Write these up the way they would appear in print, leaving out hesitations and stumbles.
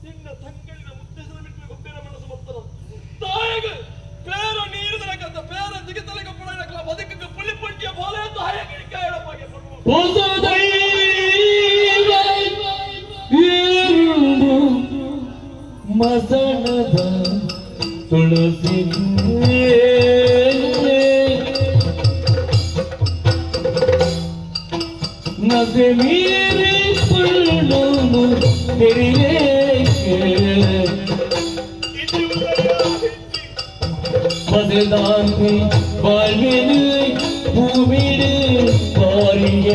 ನಿನ್ನ ತಂಗಳಿನ ಮುದ್ದೆಸದ ಬಿಟ್ಟು ಗೊಬ್ಬೇರ ಮನಸ್ಸು ಮತ್ತನ ತಾಯಿಗೆ ಪೇರ ನೀರು ತನಕಂತ ಪೇರ ದಿಗತಲೆ ಕಪ್ಪಳ ಬದುಕಿಗೆ ಪುಳಿ ಪಂಟಿಯ ಬೋಲೆ ತಾಯ ಗಿಡಿಕಾಯಡಪ್ಪಾಗೆ ಮಸಣದ ತುಳಸಿ ನಸೆ ಮೀರಿ ಪುಳ್ಳು ತೆರಿಯೇ ಬಸದಾಂತಿ ಬಾಳ್ವೆನು ಭೂಮಿಡು பாரிய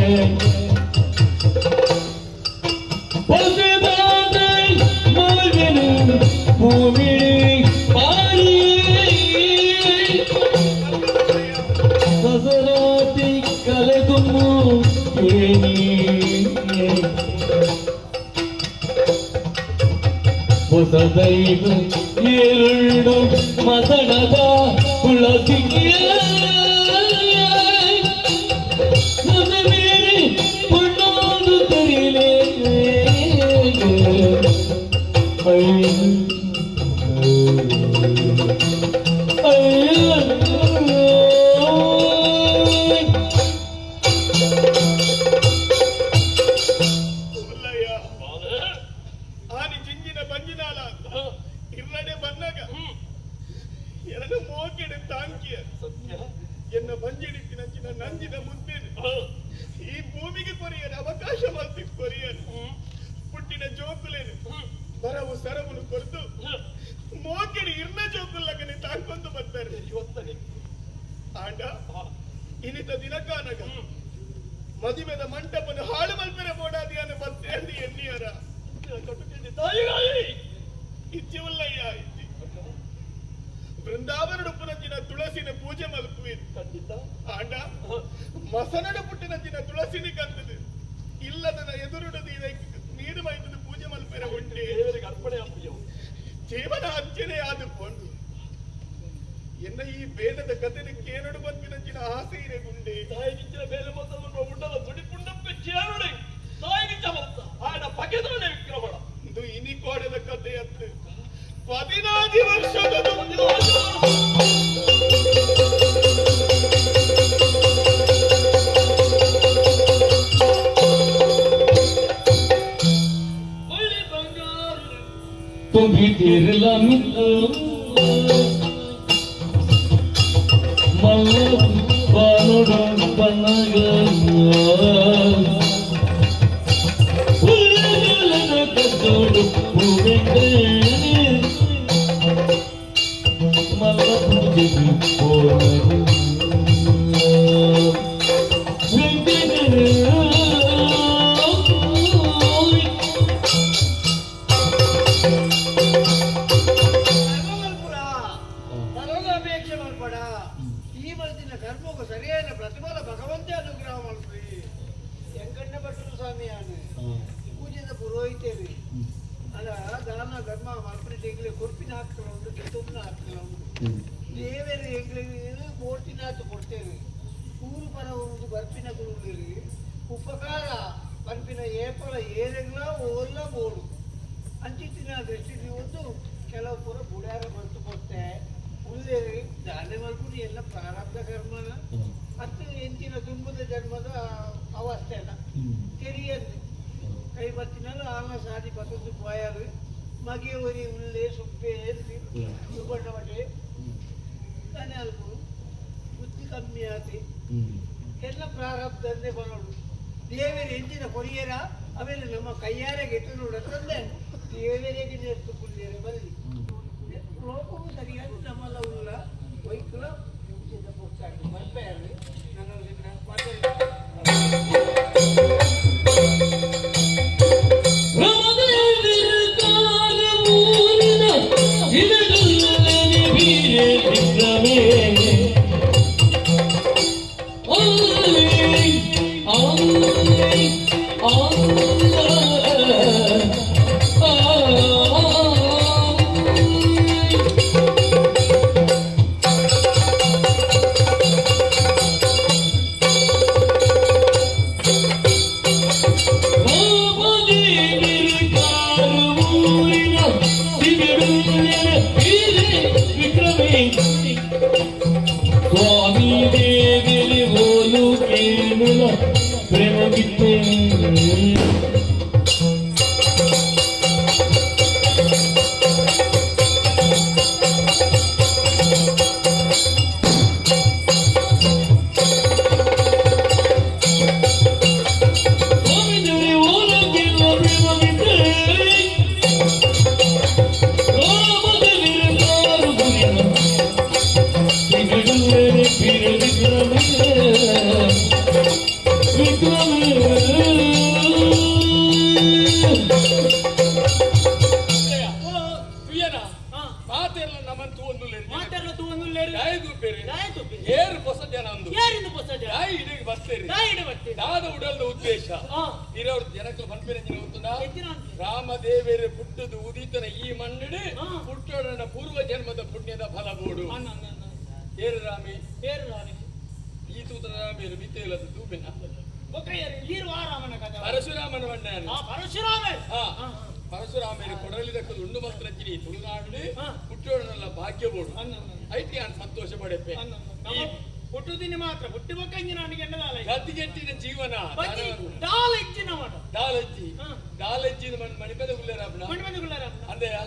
ಸಸರಾತಿ ಕಲೆದುಮ್ಮು ಹೊಸ ದೈವ ಏರುಳ್ಳು ಮಸಣದ ತುಳಸಿಗೆ ಮೇರೆ ಪೊಣ್ಣೊಂದು ತೆರಿಲೇ ಎನ್ನ ಬಂಜಿಡಿತ್ತಿನ ನಂಜಿನ ಮುದ್ದೇನು ಈ ಭೂಮಿಗೆ ಕೊರಿಯನು ಅವಕಾಶ ಮಲ್ತಿ ಕೊರಿಯನು ಪುಟ್ಟಿನ ಜೋಕುಲೇನು ಬರವು ಸರವನ್ನು ಕೊರತು ಮೋಕೆಡಿ ಇರ್ನ ಜೋಕುಲ್ಲಗನೆ ತಾಂಕೊಂದು ಬರ್ತಾರೆ ಆಂಡ ಇನಿತ ದಿನಕಾನಗ ಮದಿಮೆದ ಮಂಟಪನ ಹಾಳು ಮಲ್ಪೆರೆ ಬೋಡಾದಿಯಾನ ಬತ್ತೆ ಅಂದಿ ಎನ್ನಿಯರ ಇಚ್ಛೆವಲ್ಲಯ್ಯ ಇಚ್ಚಿ ವೃಂದಾವನಡು ಪುನಂಜಿನ ತುಳಸಿನ ಪೂಜೆ ಮಲ್ಪುವಿರು ಆಂಡ ಮಸನಡು ಪುಟ್ಟಿನಂಜಿನ ತುಳಸಿನ ಕಂತದು ಇಲ್ಲದನ ಎದುರುಡದು ಇದಕ್ಕೆ ನೀರು ಮೈತದ ಪೂಜೆ ಮಲ್ಪೆರೆ ಉಂಟೆ ಜೀವನ ಅರ್ಚನೆ ಆದ ಕೊಂಡು ಎನ್ನ ಈ ಬೇಲದ ಕಥೆನ ಕೇನಡು ಬಂದಿನಂಚಿನ ಆಸೆ ಇರೆ ಗುಂಡೆ ತಾಯಿಗಿಚ್ಚಿನ ಬೇಲೆ ಮೊತ್ತವನ್ನು ಉಂಡದ ತುಡಿಪುಂಡಕ್ಕೆ ಚೇರುಡೆ ತಾಯಿಗಿಚ್ಚ ಮತ್ತ ಆಡ ಪಗೆದವನೇ ವಿಕ್ರಮಣ ಇದು ಇನಿ ಕೋಡದ ಕಥೆ ಅತ್ತು 15 ವರ್ಷದ तुम्ही तिरला मित्र मल्ल बानुड पनग पुल्लगलನ ಕದ್ದೋಡು ಪೂವೆಂಡೆ ಮಲ್ಲ ಪೂಜೆಗೆ ಹೋದರು ಸರಿಯಾದ ಪ್ರತಿಫಲ ಭಗವಂತ ಅನುಗ್ರಹ ಮಾಡ್ರಿ ಎಂಕಣ್ಣ ಭಟ್ಟರು ಸ್ವಾಮಿಯಾನು ಪೂಜೆದ ಪುರೋಹಿತೇರಿ ಅಲ್ಲ ದಾನ ಧರ್ಮ ಮಲ್ಪನೆ ಎಂಗ್ಲಿ ಕೊರ್ಪಿನ ಹಾಕ್ತಲ ಉಂಟು ಗೆತುಮ್ನ ಹಾಕ್ತಲ ಉಂಟು ದೇವರು ಎಂಗ್ಲಿಗೆ ಕೋಟಿನಾತು ಕೊಡ್ತೇವೆ ಊರು ಪರ ಒಂದು ಬರ್ಪಿನ ಕುರುಗಿರಿ ಉಪಕಾರ ಪನ್ಪಿನ ಏಪಲ ಏರೆಗ್ಲ ಓಲ್ಲ ಬೋಡು ಅಂಚಿತ್ತಿನ ದೃಷ್ಟಿ ಒಂದು ಕೆಲವು ಪುರ ಬುಡಾರ ಬಂತು ಕೊಡ್ತೆ ಉಳ್ಳೇರಿ ದಾನೆ ಮಲ್ಪುನಿ ಎಲ್ಲ ಪ್ರಾರಬ್ಧ ಕರ್ಮನ ಹತ್ತು ಎಂಚಿನ ತುಂಬದ ಜನ್ಮದ ಅವಸ್ಥೆನ ತೆರಿಯಂದು ಕೈ ಬತ್ತಿನಲ್ಲ ಆಲ ಸಾದಿ ಬತ್ತೊಂದು ಪೋಯಾರು ಮಗೆ ಒರಿ ಉಳ್ಳೆ ಸುಪ್ಪೆ ಸುಬ್ಬಣ್ಣ ಬಟ್ಟೆ ತಾನೇ ಅಲ್ಪ ಬುದ್ಧಿ ಕಮ್ಮಿ ಆತಿ ಎಲ್ಲ ಪ್ರಾರಬ್ಧಂದೇ ಬರೋಡು ದೇವರು ಎಂಚಿನ ಕೊರಿಯರ ಆಮೇಲೆ ನಮ್ಮ ಕೈಯಾರೆ ಗೆಟ್ಟು ನೋಡತ್ತಂದೆ ದೇವರಿಗೆ ನೆಟ್ಟು ಕುಳ್ಳಿಯರೆ ಬರಲಿ ಲೋಕವು ಸರಿಯಾದ ನಮ್ಮಲ್ಲ ಉಳ್ಳ ವೈಕುಲ ಮಲ್ಪೆಯಲ್ಲಿ ನನ್ನ Oh. ತಿರವರು ಜನಕ್ಕಲು ಪನ್ಪಿನ ಗೊತ್ತುಂಡ ರಾಮದೇವರು ಪುಟ್ಟದು ಉದಿತನ ಈ ಮಣ್ಣು ಪುಟ್ಟೋಡನ ಪೂರ್ವ ಜನ್ಮದ ಪುಣ್ಯದ ಫಲ ಬೋಡು ಏರು ರಾಮಿ ಏರು ರಾಮಿ ಈ ತೂತನ ರಾಮೇರು ಮಿತ್ತೆ ಇಲ್ಲದ ತೂಪಿನ ಪರಶುರಾಮನ ಬಣ್ಣ ಪರಶುರಾಮ ಪರಶುರಾಮೇರು ಕೊಡಲಿದಕ್ಕದು ಉಂಡು ಮಾತ್ರ ತುಳುನಾಡು ಪುಟ್ಟೋಡನೆಲ್ಲ ಭಾಗ್ಯ ಬೋಡು ಐತಿ ನಾನು ಸಂತೋಷ ಪಡೆಪೆ ಹುಟ್ಟುದಿನ ಮಾತ್ರ ಹುಟ್ಟಿ ಬೊಕ್ಕಂಜಿ ನನಗೆ ಗತಿಗೆಟ್ಟಿನ ಜೀವನ ದಾಲಜ್ಜಿ ದಾಲಜ್ಜಿ ಮಣಿಪದ ಉಳ್ಳಾರಪ್ಪನ ಅಂದೆಯ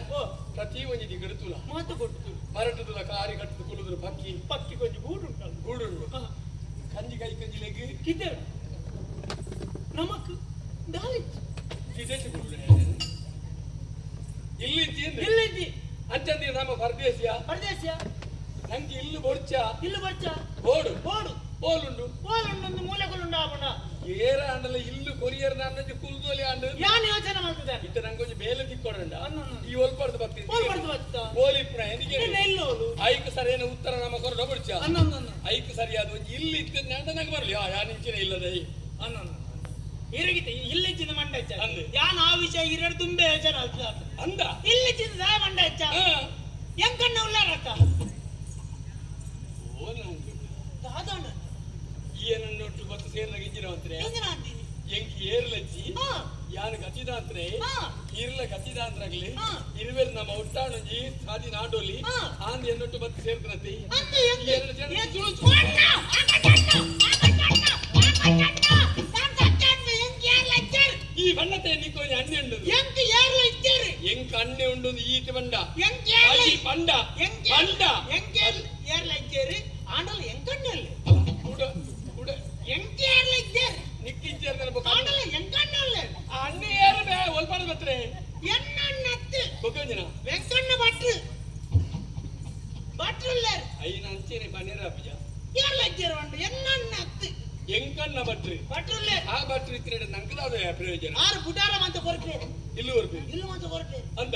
ಪ್ರತಿ ಒಂಜಿ ದಿಗಡುತ್ತುಲ ಮಾತು ಕೊಟ್ಟು ಮರಟುದುಲ ಕಾರಿ ಕಟ್ಟುದು ಕುಲುದ್ರು ಪಕ್ಕಿ ಪಕ್ಕಿ ಕೊಂಜಿ ಗೂಡುಂಟು ಗೂಡುಂಡು ಕಂಜಿ ಕೈ ಕಂಜಿಲೆಗ್ ಕಿದೆ ನಮಕ್ ದಾಲಜ್ಜಿ ಕಿದೆಟ್ಟು ಗುಡು ಇಲ್ಲಿಜ್ಜಿ ಇಲ್ಲಿಜ್ಜಿ ಅಂಚಂದಿ ನಮ್ಮ ಪರದೇಶಿಯ ಪರದೇಶಿಯ ನಂಗೆ ಇಲ್ಲು ಬೊರ್ಚ ಇಲ್ಲು ಬೊರ್ಚ ಬೋಡು ಬೋಡು ಬೋಲುಂಡು ಬೋಲುಂಡು ಮೂಲೆಗುಲುಂಡು ಆಪುಂಡ ಏರ ಅಂಡಲ ಇಲ್ಲು ಕೊರಿಯರ್ ನಾನಂಜಿ ಕುಲ್ದೋಲಿ ಅಂಡ ಯಾನ್ ಯೋಚನೆ ಮಾಡ್ತಿದ್ದೆ ಇತ್ತ ನಂಗೊಂಜಿ ಬೇಲೆ ತಿಕ್ಕೊಡಂಡ ಈ ಒಲ್ಪಡ್ದು ಬತ್ತಿ ಒಲ್ಪಡ್ದು ಬತ್ತ ಬೋಲಿಪ್ಪುನ ಎಂದಿಗೆ ಇಲ್ಲೋಲು ಐಕ್ ಸರಿಯಾದ ಉತ್ತರ ನಮ್ಮ ಕೊರಡ ಬೊರ್ಚ ಐಕ್ ಸರಿಯಾದ ಒಂಜಿ ಇಲ್ಲು ಇತ್ತು ನಂಡ ನಂಗೆ ಬರಲಿ ಆ ಯಾನ್ ಇಂಚಿನ ಇಲ್ಲದ ಅನ್ನೊಂದು ಇರಗಿತ ಇಲ್ಲಿಚ್ಚಿನ ಮಂಡ ಹೆಚ್ಚ ಯಾನ್ ಆ ವಿಷಯ ಇರಡು ತುಂಬೆ ಯೋಚನೆ ಆಗ್ತದ ಅಂದ ಇಲ್ಲಿಚ್ಚಿನ ಸಹ ಮಂಡ ಹೆಚ್ಚ ಎಂಕಣ್ಣ ಉಲ್ಲಾರತ್ತ ಏನನ್ನೊಟ್ಟು ಗೊತ್ತು ಸೇರ್ನಾಗ ಇಂಜಿನ ಅಂತಾರೆ ಎಂಕಿ ಏರ್ಲಜ್ಜಿ ಯಾನು ಗತಿದಾಂತ್ರೆ ಇರ್ಲ ಗತಿದಾಂತ್ರಾಗ್ಲಿ ಇರುವೆರ್ ನಮ್ಮ ಒಟ್ಟಾಣಂಜಿ ಸಾದಿ ನಾಡೋಲಿ ಆಂದ್ ಎನ್ನೊಟ್ಟು ಬತ್ತು ಸೇರ್ತನತಿ ಈ ಬಣ್ಣತೆ ನಿಕ್ಕೊಂಜಿ ಅಣ್ಣೆ ಉಂಡು ಎಂಕ್ ಅಣ್ಣೆ ಉಂಡು ಈತ ಬಂಡ ಬಂಡ ಬಂಡ ಆಂಡಲ ಎಂಕಣ್ಣಲ್ಲಿ ಉಡ ಎಂಕ್ ಯಾರ್ಲ ಇದ್ದೇರ್ ನಿಕ್ಕಿಂಚೇರ್ ಆಂಡಲ ಎಂಕಣ್ಣಲ್ಲ ಅಣ್ಣೆ ಯಾರು ಬೇ ಒಲ್ಪಾಡ ಬತ್ರೆ ಎನ್ನಣ್ಣತ್ತು ಬೊಕ್ಕಂಜಿನ ವೆಂಕಣ್ಣ ಭಟ್ರು ಭಟ್ರು ಇಲ್ಲಾರ್ ಐನ ಅಂಚೆನೆ ಬನ್ನಿರ ಅಪ್ಪಿಜ ಯಾರ್ಲ ಇದ್ದೇರ್ వండు ಎನ್ನಣ್ಣತ್ತು ಎಂಕಣ್ಣ ಭಟ್ರು ಭಟ್ರು ಇಲ್ಲಾರ್ ಆ ಭಟ್ರು ಇತ್ತಿನ ನಂಗದಾದ ಪ್ರಯೋಜನ ಆರು ಬುಡಾರ ಮಂತ ಕೊರತೆ ಇಲ್ಲು ಕೊರ್ಪೆ ಇಲ್ಲು ಮಂತ ಕೊರತೆ ಅಂದ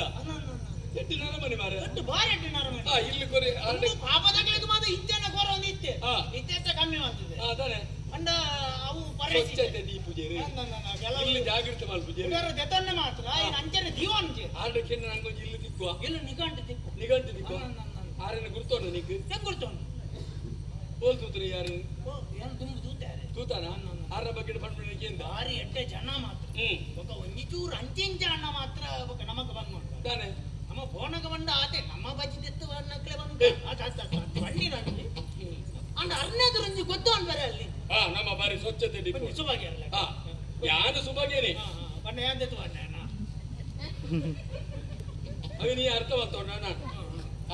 ಎಟ್ಟು ನರಮನೆ ಮಾರ ಎಟ್ಟು ಬಾರಿ ಎಟ್ಟು ನರಮನೆ ಆ ಇಲ್ಲಿ ಕೊರೆ ಆಂಡೆ ಪಾಪದಗಳಿಗೆ ಮಾತ್ರ ಇತ್ತೆನ ಕೊರ ಒಂದು ಇತ್ತೆ ಇತ್ತೆತ್ತ ಕಮ್ಮಿ ಮಾಡ್ತಿದೆ ಅದಾನೆ ಅಂಡ ಅವು ಪರೇ ಸ್ವಚ್ಛತೆ ದೀಪುಜೇರಿ ಇಲ್ಲಿ ಜಾಗೃತಿ ಮಲ್ಪುಜೇರಿ ಉಡರ ದೆತೊನ್ನೆ ಮಾತ್ರ ಐನ ಅಂಚನೆ ದೀವನ್ಜೆ ಆಂಡ ಕೆನ್ನ ನಂಗೊಂಜಿ ಇಲ್ಲು ತಿಕ್ಕುವ ಇಲ್ಲು ನಿಗಂಟು ತಿಕ್ಕು ನಿಗಂಟು ತಿಕ್ಕು ಆರನ ಗುರ್ತೋಣ ನಿಕ್ ಹೆಂಗ್ ಗುರ್ತೋಣ ಬೋಲ್ ತೂತ್ರಿ ಯಾರು ಓ ಏನು ತುಂಬ ತೂತಾರೆ ತೂತಾನ ಆರ ಬಗ್ಗೆ ಪಂಡ್ಬಿಡ ಬಾರಿ ಎಡ್ಡೆ ಜನ ಮಾತ್ರ ಒಕ್ಕ ಒಂಜಿಚೂರು ಅಂಚಿಂಚ ಅಣ್ಣ ಮಾತ್ರ ಒಕ್ಕ ನಮಕ್ ಬಂದ್ ತಾನೆ ನಮ್ಮ ಫೋನಗ ಬಂದ ಆತೆ ನಮ್ಮ ಬಜ್ಜಿ ತೆತ್ತು ನಕ್ಲೆ ಬಂದ ಬಣ್ಣಿ ರಂಜಿ ಅಂಡ ಅರ್ನೇದು ರಂಜಿ ಗೊತ್ತು ಅನ್ ಬೇರೆ ಅಲ್ಲಿ ನಮ್ಮ ಬಾರಿ ಸ್ವಚ್ಛತೆ ಡಿಪೋ ಸುಭಾಗ್ಯ ಅಲ್ಲ ಯಾನು ಸುಭಾಗ್ಯನೇ ಬಣ್ಣ ಯಾನ್ ತೆತ್ತು ಬಣ್ಣ ಅవి ನೀ ಅರ್ಥ ಮಾಡ್ತೋಣ ನಾನು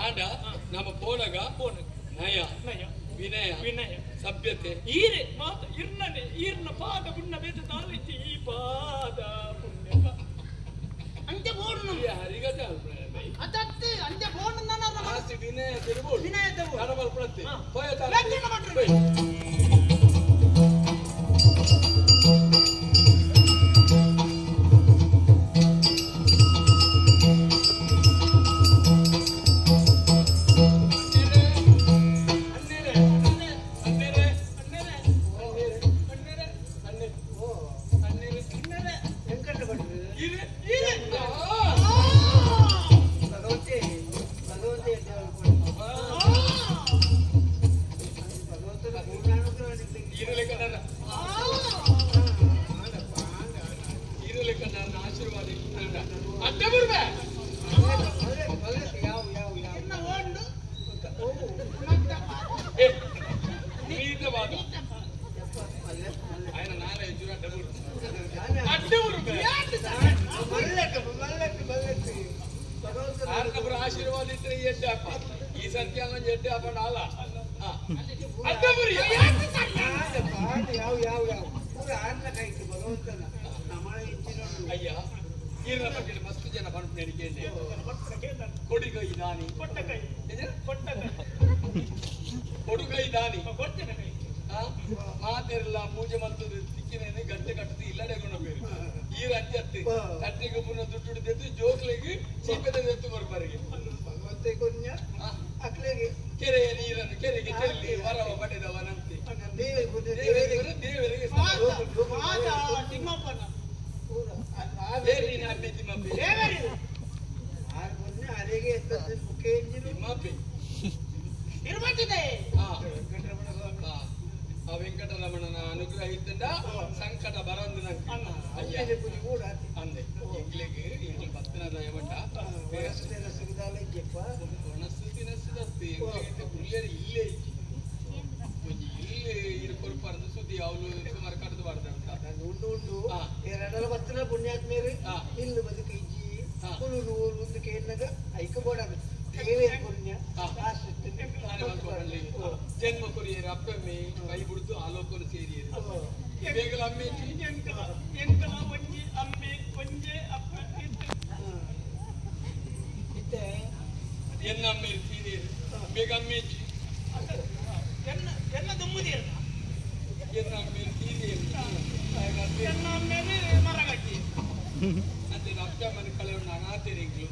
ಆಂಡ ನಮ್ಮ ಫೋನಗ ನಯ ವಿನಯ ವಿನಯ ಸಭ್ಯತೆ ಈರೆ ಮಾತ ಇರ್ನನೆ ಈರ್ನ ಪಾದ ಪುಣ್ಯ ಬೇತ ತಾಲಿಚ್ಚಿ ಈ ಪಾದ ಪುಣ್ಯ ಅಂಚೆ ಬೋರ್ಡ್ ಹರಿಗತೆ ಅದತ್ತೆ ಅಂಚೆ ಬೋರ್ಡ್ ನನ್ನ ಆಸ್ತಿ ವಿನಯ ತಿರುಬೋಡು ವಿನಯ ತಿರುಬೋಡು ಕಣಬಲ್ ಪ್ರತಿ ಪೋಯ ವೆಂಕಣ್ಣ ಭಟ್ರು ಆಶೀರ್ವಾದ ಇದ್ರೆ ಎಡ್ಡಪ್ಪ ಈ ಸರ್ತಿ ಎಡ್ಡಪ್ಪ ಅಲ್ಲ ಯಾವ ಯಾವ ಯಾವ ಅಯ್ಯ ಈರ್ನ ಬಗ್ಗೆ ಮಸ್ತ್ ಜನ ಬಂದು ಕೊಡಿಗೈ ದಾನಿ ಕೊಡುಗೈ ದಾನಿ ಮಾತೆಲ್ಲ ಪೂಜೆ ಮಾಡ್ತದೆ ತಿಕ್ಕಿನ ಗಂಟೆ ಕಟ್ಟದು ಇಲ್ಲಡೆ ಕೊಂಡು ಈರ ಅಂಚತ್ತು ತಟ್ಟೆಗೆ ಪುನಃ ದುಡ್ಡು ತೆತ್ತು ಜೋಕ್ಲಿಗೆ ಚೀಪದ ಎತ್ತು ಬರ್ಬಾರಿಗೆ ಕೆರೆಯ ನೀರನ್ನು ಕೆರೆಗೆ ಚೆಲ್ಲಿ ವರವ ಪಡೆದವನಂತೆ ದೇವರಿಗೆ. ಆ ವೆಂಕಟರಮಣನ ಅನುಗ್ರಹ ಇತ್ತಂಡ ಸಂಕಟ ಬರಂದು ಅಂದೆ ಎಂಗ್ಲಿಗೆ ಎಂಗ್ಲು ಪತ್ತನ ದಯವಂಡ ಒಣಸು ತಿನಸುದತ್ತು ಎಂಗ್ಲಿಗೆ ಉಲ್ಲೇರು ಇಲ್ಲೇ ಇಜ್ಜಿ ಒಂಜಿ ಇಲ್ಲಿ ಇರು ಕೊರ್ಪರ್ದು ಸುದ್ದಿ ಅವಳು ಸುಮಾರು ಕಡ್ದು ಬಾರ್ದು ಉಂಡು ಉಂಡು ಎರಡರ ಬತ್ತನ ಪುಣ್ಯಾತ್ಮೇರು ಇಲ್ಲಿ ಬದುಕು ಇಜ್ಜಿ ಕುಲು ಒಂದು ಕೇಳಿದಾಗ ಐಕ ಬೋಡಾಗ ಜನ್ಮ ಕೊರಿಯರು ಅಪ್ಪಮ್ಮೆ ಕೈ ಬಿಡ್ದು ಆಲೋಕನ ಸೇರಿಯರು ಬೇಗಲ ಅಮ್ಮೆ ಎಂಕಲ ಒಂಜಿ ಅಮ್ಮೆ ಒಂಜೆ ಅಪ್ಪ ಎನ್ನ ಅಮ್ಮೆ ಸೀರಿಯರು ಬೇಗ ಅಮ್ಮೆ ಎನ್ನ ಎನ್ನ ದುಮ್ಮುದಿರ ಎನ್ನ ಅಮ್ಮೆ ಸೀರಿಯರು ಎನ್ನ ಅಮ್ಮೆ ಮರಗಟ್ಟಿ ಅಂತೆ ಅಪ್ಪಮ್ಮನ ಕಳೆಯೋಣ ಅನಾಥರಿಂಗ್ಲು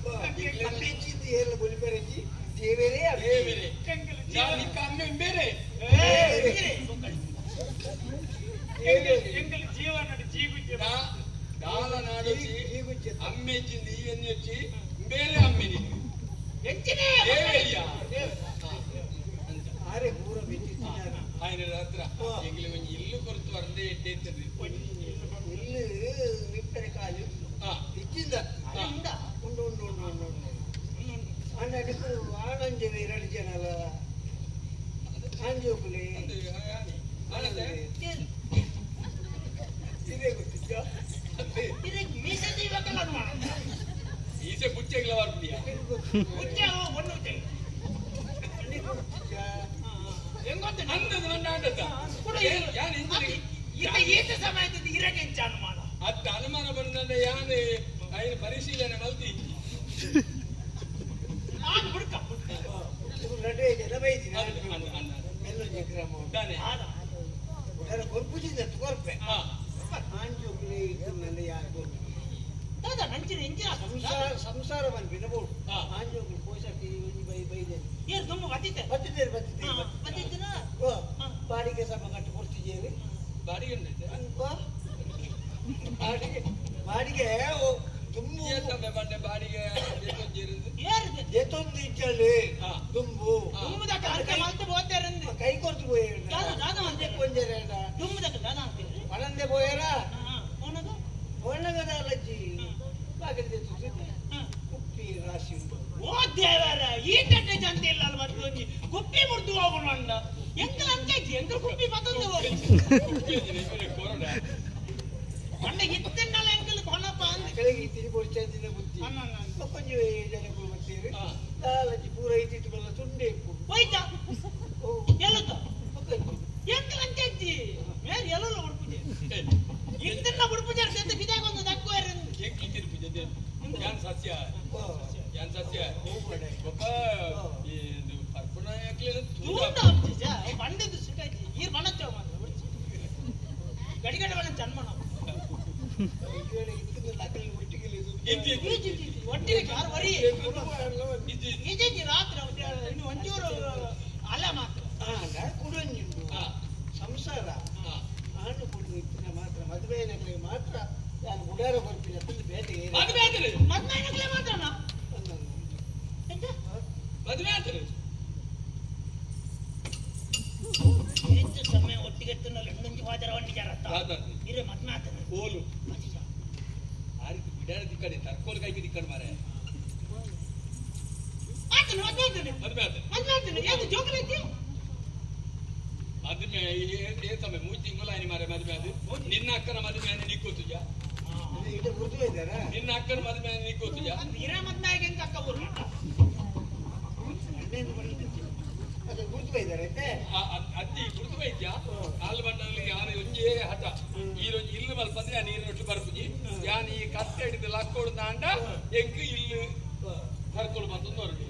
ದೇವರೇ ದೇವರೇ ನಾನು ಅಮ್ಮೆ ಬೇರೆ ಎಂಗಲ್ ಜೀವನ ಜೀಗುಜ್ಜೆ ದಾಲ ನಾಡೊಚ್ಚಿ ಅಮ್ಮೆ ಚಿಂದಿ ಎಣ್ಣೊಚ್ಚಿ ಬೇರೆ ಅಮ್ಮೆ ನೀನು ಎಂಚಿನೇ ದೇವಯ್ಯ ಆರೆ ಪೂರ ಬೆಚ್ಚಿದ್ದಾರೆ ఆయన ರಾತ್ರ ಎಂಗ್ಲಿ ಒಂಜಿ ಇಲ್ಲು ಕೊರ್ತು ಅರ್ಧೆ ಎಡ್ಡೆ ಇಲ್ಲು ವಿಪ್ಪರೆ ಕಾಲು ಇಚ್ಚಿಂದ ಉಂಡು ಉಂಡು ಉಂಡು ಉಂಡು ಉಂಡು ಅಂಡ ಅದಕ್ಕೆ ಆನಂಜನ ಎರಡು ಜನಲ ಆಂಜೋಕುಲೆ ಇದೇ ಗೊತ್ತಿದ್ದ ಈಸೆ ಬುಚ್ಚೆಗ್ಲ ಬರ್ಪಿಯ ಬುಚ್ಚೆ ಒಣ್ಣು ಅಂದದ ನನ್ನ ಅಂದದ ಯಾನ್ ಇತ್ತ ಈತ ಸಮಯದ ಇರಗೆಂಚ ಅನುಮಾನ ಅತ್ತ ಅನುಮಾನ ಬಂದಂಡ ಯಾನ್ ಐನ ಪರಿಶೀಲನೆ ಮಲ್ತಿ ಆನ್ ಬುಡ್ಕ ನಡುವೆ ಜನ ಬೈದಿನ ಗ್ರಾಮ ಕೊರ್ಪುಜಿಂದ ಕೊರ್ಪೆ ಆಂಜೋಕುಲೆ ಇತ್ತು ಯಾರು ದಾದಾ ನಂಚಿನ ಎಂಜಿನ ಸಂಸಾರ ಸಂಸಾರ ಬಂದ್ಬಿನ ಬೋಡು ಆಂಜೋಕುಲು ಪೋಷಕಿ ಒಂಜಿ ಬೈ ಬೈದೆ ಏರ್ ದುಮ್ಮು ಬತ್ತಿತ್ತೆ ಬತ್ತಿದ್ದೇರು ಬತ್ತಿದ್ದೇರು ಬತ್ತಿತ್ತಿನ ಬಾಡಿಗೆ ಸಮ ಕಟ್ಟು ಕೊಡ್ತಿದ್ದೇವೆ ಬಾಡಿಗೆ ಉಂಟು ಬಾಡಿಗೆ ಬಾಡಿಗೆ ದುಂಬು ಬಾಡಿಗೆ ಎತ್ತೊಂದು ಇಜ್ಜಲ್ಲಿ ದುಂಬು ದುಂಬುದಕ್ಕ ಅರ್ಕ ಮಲ್ತು ಬೋತೇರಂದು ಕೈ ಕೊರ್ತು ಪೋಯೇರ ದಾದಾ ದಾದಾ ಅಂತೆ ಕೊಂಜರೇಡ ದುಂಬುದಕ್ಕ ದಾದಾ ಅಂತೀರಿ ಪಣಂದೆ ಪೋಯೇರ ಓನಗ ಓನಗದ ಅಲ್ಲಜ್ಜಿ ಬಾಗಿಲು ಕುಪ್ಪಿ ರಾಶಿ ಉಂಟು ಓ ದೇವರ ಈ ತಟ್ಟೆ ಜಂತೆ ಇಲ್ಲ ಅಲ್ಲ ಮತ್ತೆ ಒಂಜಿ ಕುಪ್ಪಿ ಮುರ್ದು ಹೋಗೋಣ ಅಂಡ ಎಂಕಲ್ ಅಂಚೆ ಎಂಕಲ್ ಕುಪ್ಪಿ ಮತ್ತೊಂದು ಹೋಗಿ ಅಂಡ ಇತ್ತನ್ನಲ್ಲ ಎಂಕಲ್ ಕೊನಪ್ಪ ಅಂದೆ ಕೆಳಗೆ ತಿಳಿ ಕೊಡ್ತಾ ಬುದ್ಧಿ ಕೊಂಚ ಜನಗಳು ಬರ್ತೀರಿ ದಾಲಜ್ಜಿ ಪೂರ ಇತ್ತಿಟ್ಟು ಬಲ್ಲ ತುಂಡೆ ಹೋಯ್ತಾ ಎಲ್ಲುತ್ತ ಎಂಕಲ್ ಅಂಚೆ ಮೇಲ್ ಎಲ್ಲಲ್ಲ ಉಡುಪುಜೆ ಇತ್ತನ್ನ ಉಡುಪುಜೆ ಅಂತ ಬಿದಾಗ ಒಂದು ದಕ್ಕುವಾರ ಎಂಕಲ್ ತಿರುಪುಜೆ ಯಾನ್ ಸಸ್ಯ ಯಾನ್ ಸಸ್ಯ ಒಬ್ಬ ಇದು ಪರ್ಪುಣ ಯಾಕ್ಲೆ ತೂಂಡ ಅಪ್ಪಿಜ ಬಂಡದು ಸುಟಾಜಿ ಈರ್ ಮನಚ್ಚ ಮಾತ್ರ ಗಡಿಗಡೆ ಬಣ್ಣ ಚನ್ಮನ ಒಟ್ಟಿಗೆ ಯಾರು ವರಿ ನಿಜ ರಾತ್ರಿ ಇನ್ನು ಒಂಚೂರು ಅಲ್ಲ ಮಾತ್ರ ಕುಡೊಂಜುಂಡು ಸಂಸಾರ ಆಣು ಕೊಡು ಇತ್ತಿನ ಮಾತ್ರ ಮದುವೆ ಮಾತ್ರ ನಾನು ಗುಡಾರ ಕೊರ್ಪಿನ ಬೇಟೆ ಮದುವೆ ಆತರೆ ಮದುವೆ ಮಾತ್ರನಾ ಮದುವೆ ಆತರೆ ಹೆಚ್ಚು ಸಮಯ ಒಟ್ಟಿಗೆ ಇನ್ನೊಂದು ಹೋದರ ಒಂದು ಜರತ್ತ ಇರೆ ಮದ್ವೆ ಆತನೆ ಓಲು ಆ ರೀತಿ ಬಿಡಾರ ದಿಕ್ಕಡೆ ತರ್ಕೋಲ್ ಕೈಗೆ ದಿಕ್ಕಡೆ ಮಾರೆ ಆತನೆ ಮದ್ವೆ ಆತನೆ ಮದುವೆ ಆತನೆ ಮದ್ವೆ ಆತನೆ ಯಾವುದು ಜೋಕಲೈತಿ ಮದುವೆ ಏ ಸಮಯ 3 ತಿಂಗಳು ಆಯ್ತು ಮಾರೆ ಮದುವೆ ಅದು ನಿನ್ನ ಅಕ್ಕನ ಮದುವೆ ಆಯ್ತು ನಿಕ್ಕೋತುಜ ನಿನ್ನ ಅಕ್ಕನ ಮದುವೆ ಆಯ್ತು ನಿಕ್ಕೋತುಜ ಇರ ಮದ್ವೆ ಆಗಿ ಹೆಂಗ ಅಕ್ಕ ಊರು ಅಜ್ಜಿ ಗುರುತು ಬೈದ್ಯ ಹಾಲು ಬಣ್ಣದಲ್ಲಿ ಯಾರು ಒಂಜೇ ಹಠ ಈರೊಂಜಿ ಇಲ್ಲು ಮಲ್ಪಂದ್ರೆ ಆ ನೀರಿನೊಟ್ಟು ಬರ್ಪುಜಿ ಯಾನ್ ಈ ಕತ್ತೆ ಹಿಡಿದು ಲಕ್ಕೋಡು ತಾಂಡ ಎಂಕ್ ಇಲ್ಲು ಕರ್ಕೊಳು ಬಂತಂದು ಹೊರಡು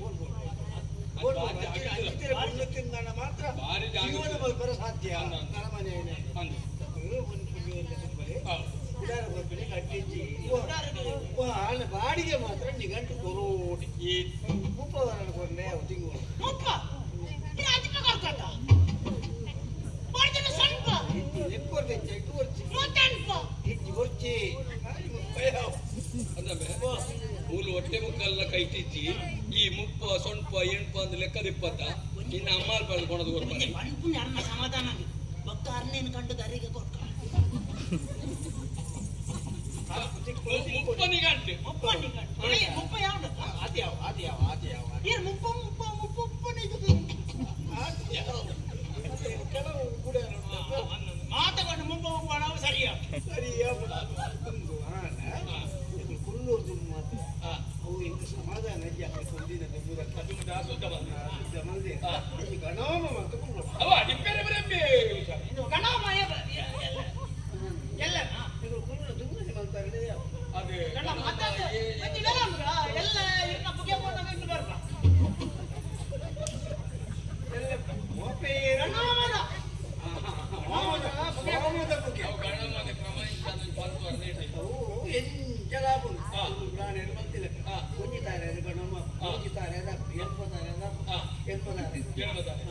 ಮಾತ್ರ ಭಾರಿ ಸಾಧ್ಯ ಬಾಡಿಗೆ ಮಾತ್ರ ನಿಗಂಟು ಕೊರೋಟಿ ಮುಪ್ಪವರನ್ನು ಕೊರಲೆ ತಿಂಗಳು ಮುಪ್ಪ ಮೂಲು ಹೊಟ್ಟೆ ನೂಕಲ್ಲ ಕೈಟಿಜ್ಜಿ ಈ ಮುಪ್ಪ ಸೊಂಪ ಎಣ್ಪ ಅಂದ್ ಲೆಕ್ಕದ ಇಪ್ಪತ್ತ ಇನ್ನ ಅಮ್ಮಾಲ್ ಪಾಲ್ ಕೊಣದು ಕೊರ್ಪಾನೆ ಪನ್ಪುನಿ ಅರ್ನ ಸಮಾಧಾನ ಬೊಕ್ಕ ಅರ್ನೇನು ಕಂಡು ದರಿಗೆ ಕೊರ್ಕ ಮುಪ್ಪನಿ ಗಂಟೆ ಮುಪ್ಪನಿ ಗಂಟೆ ಮುಪ್ಪ ಯಾವ್ದು ಆದ್ಯಾವ ಆದ್ಯಾವ ಆದ್ಯಾವ ಏನ್ ಮುಪ್ಪ ಮುಪ್ಪ ಮುಪ್ಪ ಮುಪ್ಪನೇ ಕೆಲವು ಕೂಡ ಮಾತುಕೊಂಡು ಮುಪ್ಪ ಮುಪ್ಪ ನಾವು ಸರಿಯಾ ಸರಿಯಾ ಒಂದು ಆನ ಕುಲ್ಲೂರ್ದು ಮಾತ್ರ ಅವು ಎಂತ ಸಮಾಧಾನ ಕೊಂದಿನ ಮಂದಿ ಈ ಗಣೋಮ ಮತ್ತು ಕುಲ್ಲೂರು ಅವ ಅಡಿಪೇರೆ ಬರம்பೆ ಗಣೋಮ ಎಲ್ಲ ಇದು ಕುಲ್ಲೂರು ದುಂಗಸಿ ಮಾಡ್ತಾರೆ ಅದು ಗಣ ಮಾತಾಡ ಎಲ್ಲ ಇರ್ನ ಪುಗೆ ಪೋನಾಗ ಇನ್ನು ಬರ್ಪ ಎಲ್ಲ ಮೋಪೇರ ಗಣೋಮದ ಹೋಮದ ಪುಗೆ ಅವು ಗಣಮದ ಕ್ರಮ ಇಂಚಾದ ಪಂತು ಅರ್ನೇಟಿ ಅವು ಎಂಜಲಾಪುಂಡು ಪ್ರಾಣಿಯನ್ನು ಬಂತಿಲ್ಲ ಒಂಜಿ ತಾರೆ ಗಣಮ ಒಂಜಿ ತಾರೆ ಎಲ್ಪತಾರೆ ಎಲ್ಪತಾರೆ ಏನದಾರೆ